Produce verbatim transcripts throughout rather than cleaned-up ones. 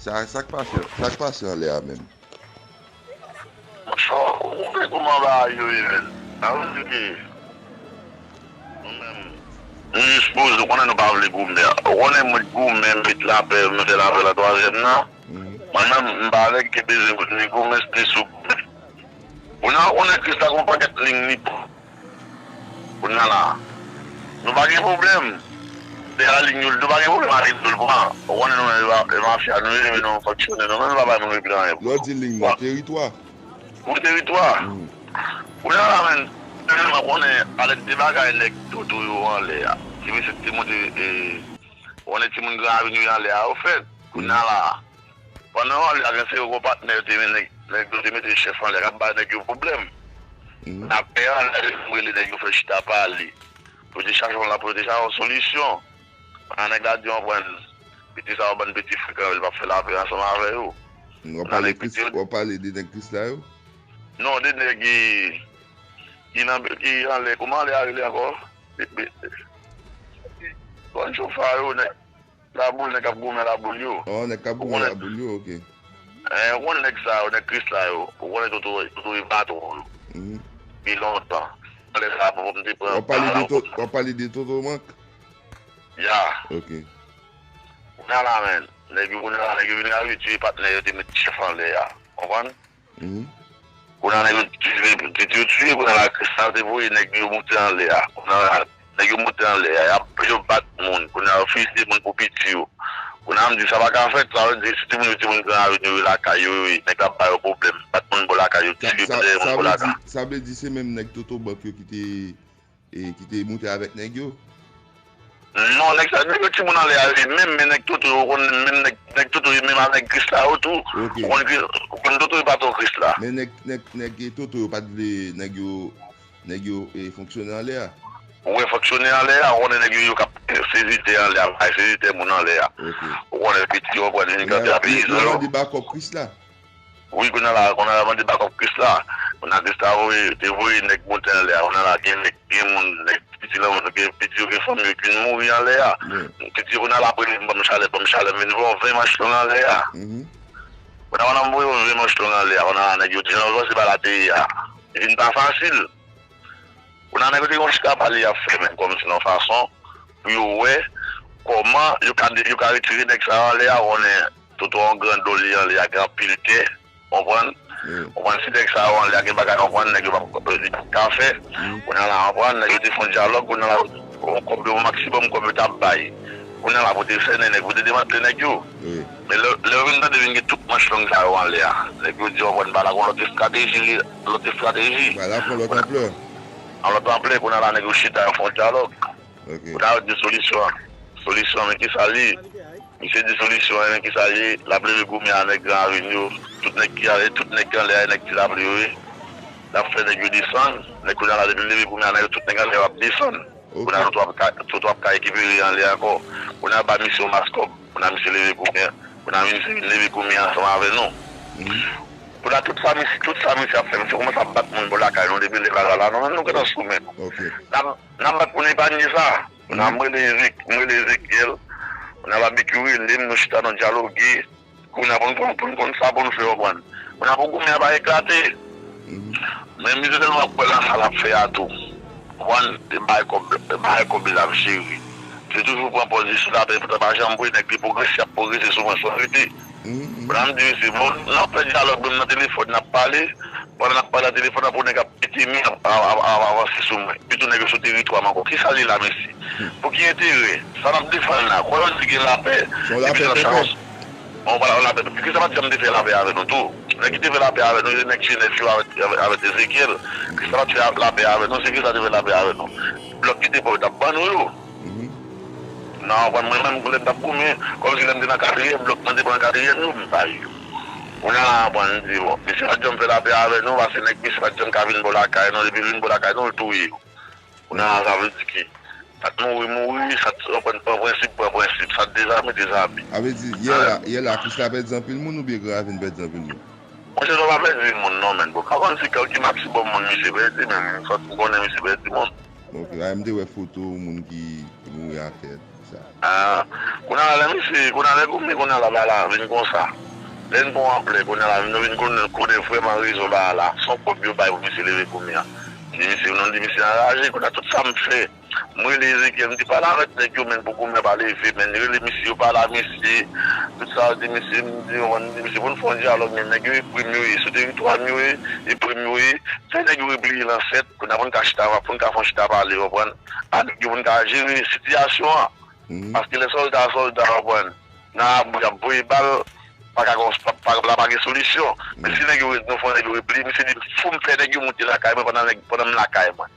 Sa, sa k pase, sa k pase anlè a menm? Monchè, ou konprann kòman bagay yo ye, menn. Sa vle di ke nou menm, nou jis poze, ou konnen nou pa vle goumen. Ou konnen mwen goumen, met lapè, mete lapè la twazyèm nan. Mwen menm, m pa nèg ki bezwen ni goumen, ni sou goumen. Ou nan, ou nan Kris la, gon pakèt ling li pran. Kounye a la, nou pa gen pwoblèm. Se a ling yo, nou pa gen pwoblèm a ling yo l pran. Ou konnen nou menm, e mafya, nou rele nou fonksyonè, nou menm, nou pa bay moun regle anyen pou nou. Lè w di ling nan, teritwa? Pou teritwa. Kounye a la, menn, nou konnen, alèk de bagay nèg Toto yo anlè a. Ti mesye ki te monte, e, ou konnen timoun Gran Ravin yo anlè a, yo fèt. Kounye a la, pandan yo anlè a, gen se yo gon patnè yo te, nèg, nèg yo te mete chèf anlè a, k ap bay nèg yo pwoblèm. N ap fè anlè a, yo rele nèg yo fè chita pale. Pou yo te chache yon, pou yo te chache yon solisyon. Pandan nèg la di, w konprann, piti sa yon bann piti frekan, yo, li p ap fè lapè ansanm avè yo. W ap pale Kris, w ap pale de nèg Kris la yo? Non, de nèg ki, ki nan, ki anlè, kòman anlè a rele ankò? Be-, be-, Bann chofa yo, nèg Laboul, nèg k ap goumen Laboul yo. Oh, nèg k ap goumen Laboul yo, ok. Eh, ou konnen nèg sa yo, nèg Kris la yo. Ou konnen Toto, Toto e patwon yo. Depi lontan. Lè sa, bon, m te pran. W ap pale de To-, w ap pale de Toto Mank? Ya. Ok. Kounye a la, menn, nèg yo, kounye a la, nèg yo vin abitye patnè yo te met chèf anlè a. Konprann? Kounye a nèg yo tiye, pitit yo tiye, kounye a la Kristal te voye nèg yo moute anlè a. Kounye a la nèg yo moute anlè a, y ap, yo bat moun, kounye a yo fiziye moun pou piti yo. Kounye a m di sa pa ka fèt, sa vle di si timoun yo, timoun Gran Ravin yo, yo lakay yo, yo ye, nèg la ap ba yo pwoblèm, bat moun bò lakay yo, tiye dèyè moun bò lakay. Sa vle di se menm nèg Toto Bank yo ki te e ki te moute avèk nèg yo? Non, nèg sa, nèg yo timoun anlè a yo ye menm, men nèg Toto yo, ou konn menm nèg, nèg Toto yo menm a nèg Kris la yo tou. Ok. Ou konn Kris, ou konn Toto yo patwon Kris la. Men nèg, nèg, nèg Toto yo pa t vle nèg yo, nèg yo e fonksyone anlè a? Ou wè fonksyone anlè a, ou konnen nèg yo, yo k ap sezi tè anlè a, bay sezi tè moun anlè a. Ok. Ou konnen piti yo pran vin kanpe a peyizan yo. Yo mande bakòp Kris la? Wi, kounye a la, kounye a la mande bakòp Kris la. Kounye a Kris la voye, te voye nèg moute anlè a. Kounye a la, gen nèg, gen moun, nèg piti lan, gen piti yo, gen fanmi yo ki vin mouri anlè a. Piti yo, kounye a la, ap rele m ban m chalè, ban m chalè, m vin voye yon ven manch long anlè a. Kounye a, pandan m voye yon ven manch long anlè a, kounye a la, nèg yo di, jan yo panse bagay la te ye a, li vin pa fasil. Kounye a, nèg yo te gen yon chita pale y ap fè, men kòmsi nan yon fason, pou yo wè kòman yo ka de-, yo ka retire nèg sa yo anlè a, konnen Toto a yon gran do li anlè a, gen anpil tè, konprann? Konprann, si nèg sa yo anlè a gen bagay, konprann, nèg yo p ap, li p ap ka fè. Kounye a la, konprann, nèg yo te fè yon dyalòg, kounye a la, yon kòb yo, yon maksimòm kòb yo t ap bay. Kounye a la, pou te sènen nèg, pou te demantle nèg yo. Men lè, lè yo vin tande vin gen tout manch long sa yo anlè a, nèg yo di, konprann, bagay la gon lòt estrateji, lòt estrateji. Bagay la pran lòt anplè. An lòt anplè, kounye a la, nèg yo chita, yo fè yon dyalòg. Ok. Kounye a, yo di solisyon an. Solisyon an, men kisa l ye? Misye di solisyon an, men kisa l ye? L ap leve goumen a nèg Gran Ravin yo. Tout nèg ki ale, tout nèg ki anlè a, nèg Ti Lapli yo ye. L ap fè nèg yo desann. Nèg kounye a la, depi l leve goumen a, nèg yo, tout nèg anlè yo ap desann. Ok. Kounye a, Toto ap ka, Toto ap ka rekipere anlè ankò. Kounye a, ba misye yon mas kòb. Kounye a, misye leve goumen. Kounye a, misye vin leve goumen ansanm avè nou. Kounye a, tout sa misye, tout sa misye ap fè, misye kòmanse ap bat moun bò lakay nou depi lè bagay la. Nou menm, nou gentan sou men nou. Ok. N ap, n ap bat pou n epanye sa. Kounye a, m rele Ezek-, m rele Ezekyèl. Kounye a, Babekyou rele m, nou chita, nou dyaloge. Kounye a, pou n konn, pou n konn sa pou n fè, w konprann. Kounye a, pou goumen an pa eklate. Men misye tèlman kwè nan sa l ap fè a tou. Ou konprann, se bay kòb, se bay kòb li l ap jere. Se toujou pran pòz li sou lapè, poutan pa janm vre, nèg li pwogrese, y ap pwogrese sou mwen, sou verite. Kounye a, m di misye, bon, n ap fè dyalòg menm nan telefòn, n ap pale. Pandan n ap pale nan telefòn nan, pou nèg ap pete men ap, ap, ap, ap avanse sou mwen. Epi tou nèg yo sou teritwa m ankò. Kisa l ye la, mesye? Pou ki enterè? Sa n ap defann la? Kwè yo di gen lapè, epi se nan chawòs. Bon, pa lapè. Kris la pa t janm te fè lapè avè nou tou. Nèg ki te fè lapè avè nou, se nèg Jenèf yo avèk, avèk, avèk Ezekyèl. Kris la pa t fè lapè avè nou, se Kris la te fè lapè avè nou. Blòk ki te pran yo t ap ban nou yo. Nan, konprann, mwen menm, lè m t ap goumen, kòmsi lè m te nan katriyèm, blòk mwen te pran katriyèm yo, m bay yo. Kounye a la, konprann, m di, bon, misye pa t janm fè lapè avè nou, paske nèg misye pa t janm ka vin bò lakay nou, depi l vin bò lakay nou, l touye yo. Kounye a, sa vle di ki, sa t mouri, mouri, sa t pran, pran prensip, pran prensip, sa t dezame, dezame. Sa vle di, yè la, yè la, Kris la pèdi anpil moun oubyen Gran Ravin pèdi anpil moun? Monchè, nou pa pèdi moun non, menn. Bon, pa konn si ki maksimòm moun misye pèdi, men sòt m konnen misye pèdi moun. Ok, a, m te wè foto moun ki mouri atè. Ah, kounye a la, lè misye, kounye a, lè Goumè, kounye a la, bagay la vin konsa. Lè n pran anplè, kounye a la, nou vin konnen, konnen vrèman rezon bagay la. Se yon kòb yo bay pou misye leve Goumè a. Di misye, nou di misye anraje, kounye a, tout sa m fè. M rele Ezekiel, m di, "Pale avèk nèg yo, menn, pou Goumè pa leve, menn." Rele misye, yo pale a misye. Tout sa, yo di misye, m di, m di misye, pou n fè yon dyalòg, menn, nèg yo eprim yo ye, sou teritwa m yo ye, eprim yo ye. Fè nèg yo repliye nan sèt, kounye a, pou n ka chita, pou n ka fè yon chita pale, w konprann? A nèg yo, pou n ka jere sitiyasyon an. Paske lè sòlda, sòlda, w konprann, nan labou, y ap voye bal, pa ka gon, pa, pa, la pa gen solisyon. Men si nèg yo, nou fè nèg yo repliye, misye di, "Fou m fè nèg yo moute lakay mwen pandan nèg, pandan m lakay mwen."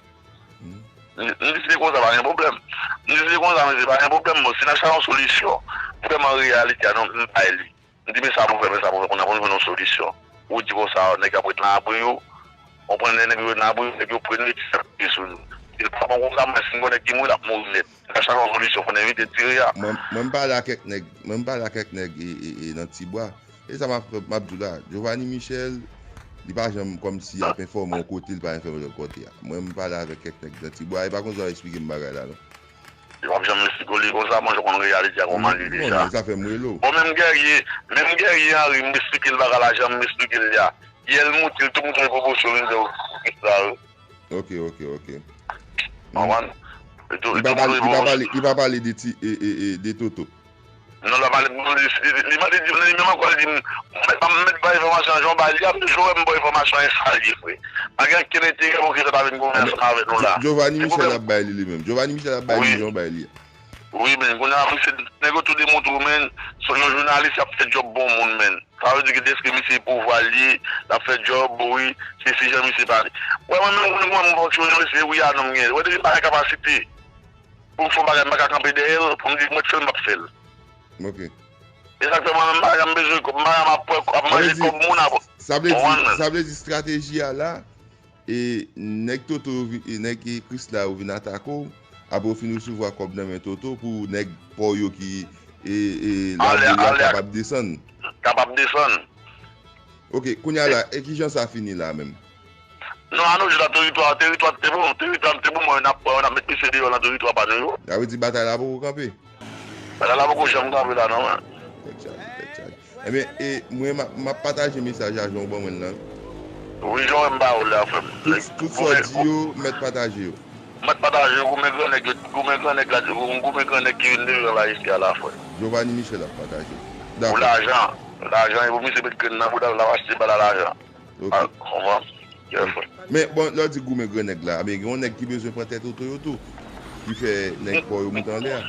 M, m di, "Si se konsa, pa gen pwoblèm." M di, "Si se konsa, mesye, pa gen pwoblèm, bon, si n ap chache yon solisyon, vrèman, reyalite a, nou, m bay li." M di, "Men sa pou fè, men sa pou fè, kounye a pou nou jwenn yon solisyon." Ou di konsa, nèg ap ret nan abri yo, w konprann, lè nèg yo ret nan abri yo, nèg yo pran nèg yo sou nou. E l pa bon konsa, men si n gon nèg ki mouri, l ap mouri nèt. N ap chache yon solisyon pou n evite tire a. Mwen, mwen m pale a kèk nèg, mwen m pale a kèk nèg e, e, e nan Tibwa. E sa m ap, m ap di w la, Giovanni Michel, li pa janm kòmsi ap enfòme yon kote, li pa enfòme lòt kote a. Mwen m pale avèk kèk nèg nan Tibwa, e pa konsa w eksplike m bagay la, non. Li p ap janm esplike w li konsa, mwen, jan w konn reyalite a kòman li deja. Bon, sa fè m rele w. Bon, menm Guerrier, menm Guerrier Henry, m esplike l bagay la, jan m esplike l li a. Yè l moute l, tout moun fè pwomosyon, vin fè w kisa, wi. Ok, ok, ok. Konprann? Li pa pale, li pa pale, li pa pale de ti, e, e, e, de Toto. Non, la pale, li, li, li mande di, li menm ankò, li di, "M, m, m mèt bay enfòmasyon an, jan w bay li a, m toujou wè m bay enfòmasyon an, e sa l ye, frè." Pa gen okenn enterè pou ki sa ta vin goumen ansanm avèk nou la. Giovanni Michel ap bay li, li menm. Giovanni Michel ap bay li, jan w bay li a. Wi, men, kounye a, misye, nèg yo tou demontre w, men, se yon jounalis, y ap fè djòb bon moun, men. Sa vle di ke dèske misye pouvwa l ye, l ap fè djòb, wi, se si jan misye pale. Wè, mwen menm, mwen, mwen, mwen fonksyone, se wi a non m gen. Wè, depi m pa gen kapasite pou m fè yon bagay, m pa ka kanpe dèyè l, pou m di, "Mwen t fè l, m p ap fè l." Ok. E sa k fè mwen menm, m pa janm bezwen kòb, m pa janm ap pran, ap manje kòb moun ap. Sa vle di, sa vle di estrateji a la, e nèg Toto yo vi-, e nèg e Krisla yo vin atake w, apre w fin resevwa kòb nan men Toto pou nèg pa w yo ki, e, e, labou li a kapab desann. Kapab desann. Ok, kounye a la, e kijan sa fini la menm? Non, a nou di la, teritwa, teritwa te bon, teritwa te bon, mwen, n ap, n ap met misye deyò nan teritwa pa nou yo. Sa vle di batay la poko kanpe? Batay la poko janm kanpe la, non, men. Tèt chaje, tèt chaje. Ebyen, e, mwen, m ap, m ap pataje mesaj a jan w ban mwen l lan. Wi, jan w wè m ba ou la, frè m. Tout, tout sa w di yo, mèt pataje yo. Mèt pataje yo, goumen grannèg yo, goumen grannèg la, goumen grannèg ki vin devan la isi a la, frè. Giovanni Michel ap pataje. Pou lajan, lajan, e pou misye met grenn nan bouda l, l ap achte bal a lajan. Ok. Ah, konprann? Yes, frè. Men, bon, lè w di goumen grannèg la, men gen yon nèg ki bezwen pran tèt oto yo tou, ki fè nèg pa w yo moute anlè a.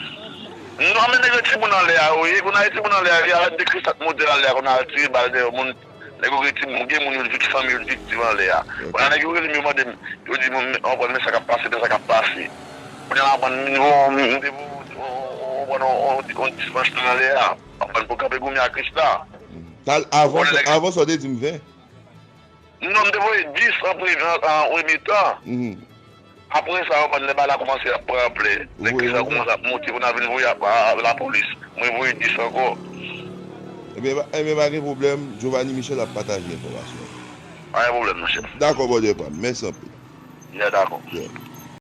Non, men nèg yo timoun anlè a, wi. Kounye a, timoun anlè a, wi, avèk de Krisla t moute anlè a, kounye a, al tire bal dèyè moun. Nèg yo gen timoun, gen moun yo vik-, fanmi yo viktim anlè a. Ok. Kounye a, nèg yo rele m, yo mande m, yo di m, "Anprann, men sa k ap pase, men sa k ap pase." Kounye a, anprann, m, m, m, m, m, anprann, on, on, on dispans nan anlè a. Anprann pou kanpe goumen ak Krisla. Tal-, avan, avan sa w te di m ven. Non, m te voye dis an premye, an, an premye tan. Apre sa, w konprann, lè bagay la kòmanse ap pran anplè, nèg ki sa kòmanse ap monte, kounye a vin voye a, a, a lapolis. Mwen voye dis ankò. Ebyen, pa, ebyen, pa gen pwoblèm. Giovanni Michel ap pataje enfòmasyon. Pa gen pwoblèm, monchè. Dakò, brother pa m. Mèsi anpil. Yeah, dakò. Yeah.